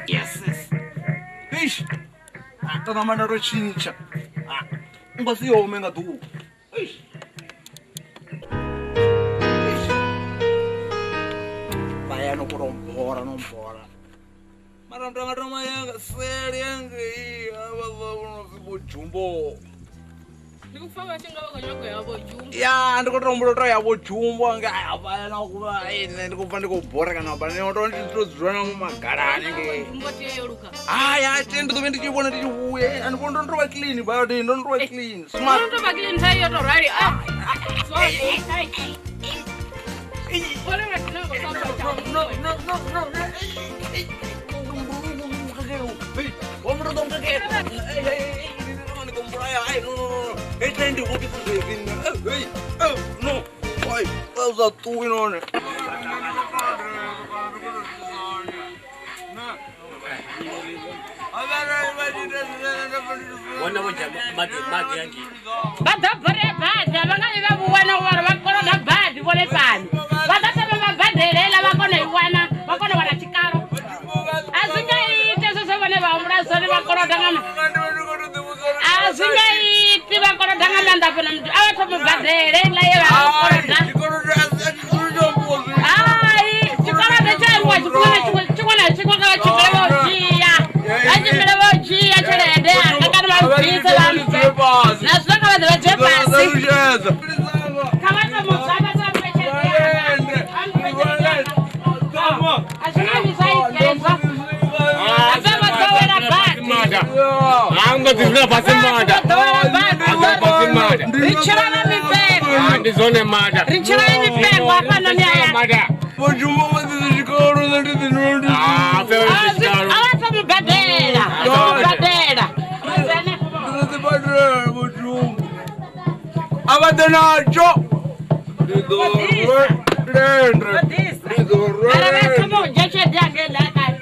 Yes. Eish. Tata ro chincha. Unga si yome nga du. Eish. Baya no korombora no mbora. Mara ndanga toma yanga sele yange aba no bo jumbo. Ndikufamba chinga vakanyogo yavo jumbo. Ya ndikotombora to yavo jumbo anga aba na kuba ine ndikubva ndikobhora kana ba ne to nditodzona mumagara anenge. Jumbo tiye yoruka. Ah ya tendo to ndichibona ndichiuye andikondo ndova clean ba ndo ndova clean. Smart. Ndo ndova clean tayo to rali. Ah. So ai. Bora No no no no. A vha ḓe natsho. Ndi ḓo rwe lendre. Ndi ḓo rwe. Mara vha thoma u dzhia tshelede yanga heiḽa kale.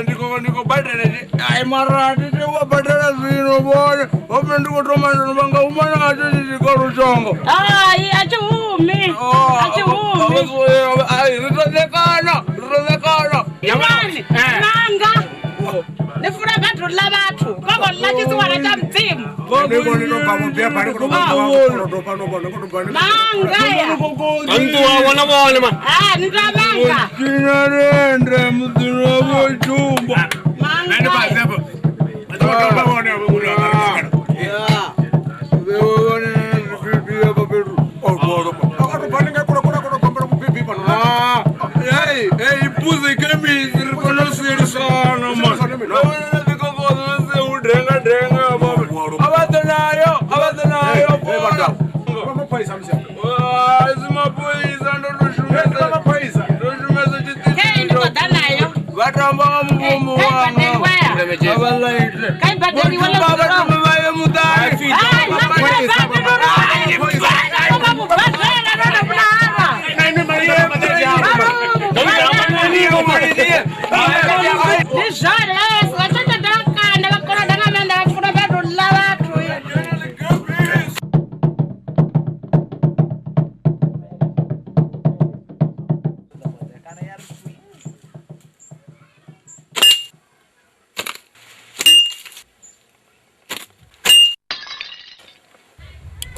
Ndi khou badela ai mara ndi tea u badela zwino vhone hope ndi khou thoma ndo vha nga huma natsho tshi tshikolo tshongo. Hai a tshi humi. A tshi humi. Ai ri ḓo ṋekana, ri ḓo ṋekana. Iwani nanga. Ni funa badi ḽa vhathu. Vha vho ḽa tshisiwana tsha Mudzimu. Manga ya. Antu wa vhona vhone man. Ah, ni tou manga. Tshinalende muḓini wa Vho Shumba. Manga. Ipuze khemisi ri kone u sielisana man. A vha ḓe nayo, a vha ḓe nayo. Si mapholisa ndo to shumesa. Ndo shumesa Kei ndi khou ḓa nayo. Vha tamba nga muvhumbu Kha i wanga. badeliwe ya. A vha laite. Kha i badeliwe ḽa Vha zwino. thome vha ye muṱani. Hai, nṋe ndi na badi ndo no vha mubadela ndo no vhulaha. Ndi zwone vha tsha ṱoḓa kanda vha koloda nga maanḓa vha funa badi u ḽa vhathu.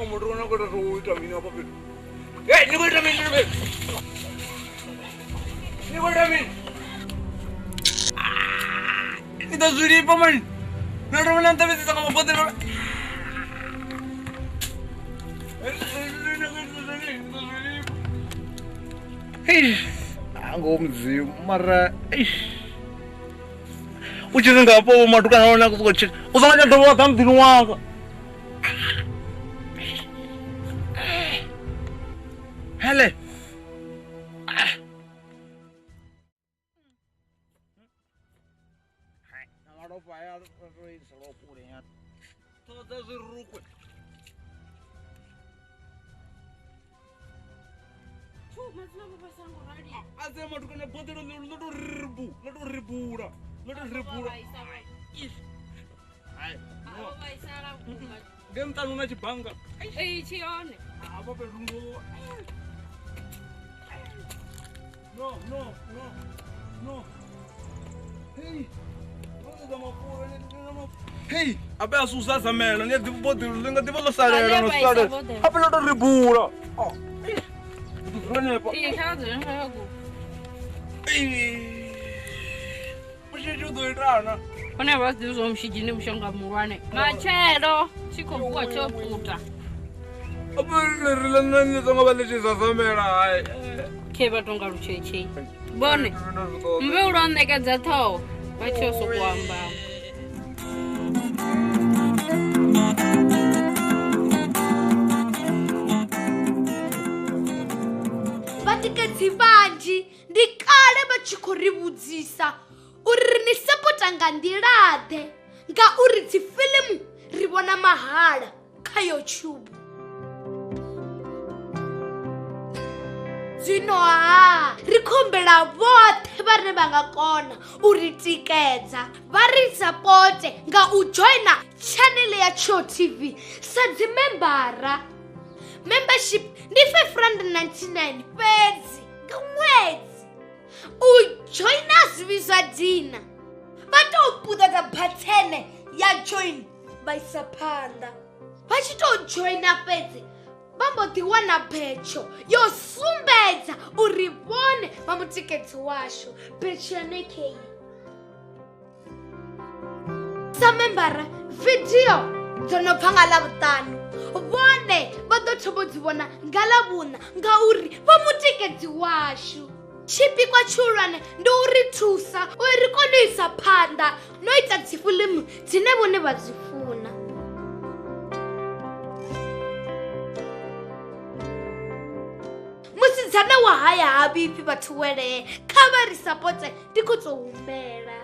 Muthu une khou tou ita mini hafha fhethu? Hey, ni khou ita mini fhethu? Ni khou ita mini? Ni ḓo zwi lifha mani. Na dovha na nṱavhedzisa nga maboḓelo. Ango Mudzimu mara eish. U tshi ri nga hafho vho matukana vhone a khou sokou tshila. U songo tsha dovha wa ḓa muḓini wanga. Hele. Ṱoḓa zwirukwe. A sia matukana boḓelo ḽo tou ribu, ḽo tou ribula, ḽo tou ribula. Hai. Ngei muṱani hu na tshibannga. Ee, tshi hone. Hafha fhethu ngo. No, no, no, no. Hey. Hey, ape a susa zamela, ni ḓi boḓelo ḽi nga ḓivha ḽo salela no salela. Ape ḽo tou ribula. Oh. Hanefha. Ee, kha vha dzule kha ku. Mushidzhi u ḓo itana. Hone vha zwi ḓivhi zwa mushidzhi ndi mushonga muhulwane. Matshelo tshi khou vuwa tsho puta. Ape ḽi ḽa nṋe ḽi songo vha ḽi tshi zazamela hai. Khe vha tonga lutshetshe. Vhone mbe u lwa ṋekedza ṱhoho vha tshi yo sokou amba. Vhatikedzi vhanzhi ndi kale vha tshi khou ri vhudzisa uri ri ni sapota nga nḓila-ḓe ngauri dzi fiḽimu ri vhona mahala kha YouTube. Zwino ha ri khou humbela vhoṱhe vhane vha nga kona u ri tikedza vha ri sapote nga u joina tshanele ya Tsho TV sa dzi membara. Membership ndi 599 fhedzi nga ṅwedzi. U joina zwi vhidzwa dina. Vha tou puṱedza bathene ya join vha isa phanḓa. Vha tshi tou joina fhedzi vha mbo ḓi wana betsho yo sumbedza uri vhone vha mutikedzi washu. Betsho yone kei. Sa membara vidio dzo no bva nga Ḽavhuṱanu vhone vha ḓo thoma u dzi vhona nga Ḽavhuṋa ngauri vha mutikedzi washu. Tshipikwa tshihulwane ndi u ri thusa uri ri kone u isa phanḓa no ita dzi fiḽimu dzine vhone vha dzi funa. Musidzana wa haya ha vhifhi vhathu welee, kha vha ri sapote ndi khou tou humbela.